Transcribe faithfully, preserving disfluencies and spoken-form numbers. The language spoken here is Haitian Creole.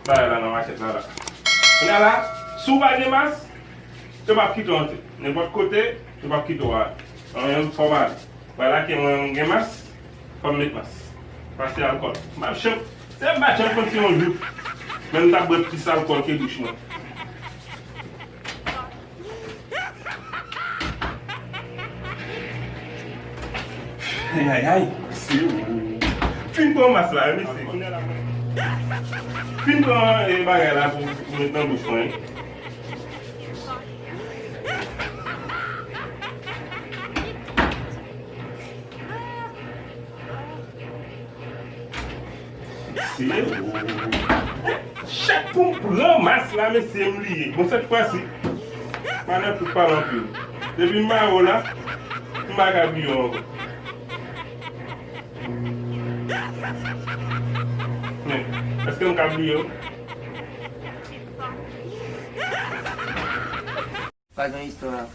Bagay la nan makèt la la. Kounye a la, si w pa gen mas, yo p ap kite w antre. Nenpòt kote, yo p ap kite w ale. Mwen menm, fò m ale. Bagay la ke mwen gen mas, fò m met mas. Pase alkòl. M ap chanm, se m pa t janm konn si yon jou. Men m t ap bwè plis alkòl ke douch mwen. Ay, ay, ay. Fin pran mas la, wi, mesye. Fin pran, eh, bagay la pou, pou met nan bouch mwen. Mesye, chak pou m pran mas la, mesye, m bliye. Bon, sèt fwa si, m anèt pou pale anpil. Depi m mare w la, m pa ka bliye w ankò. Men, èske m ka bliye w? Pa gen istwa.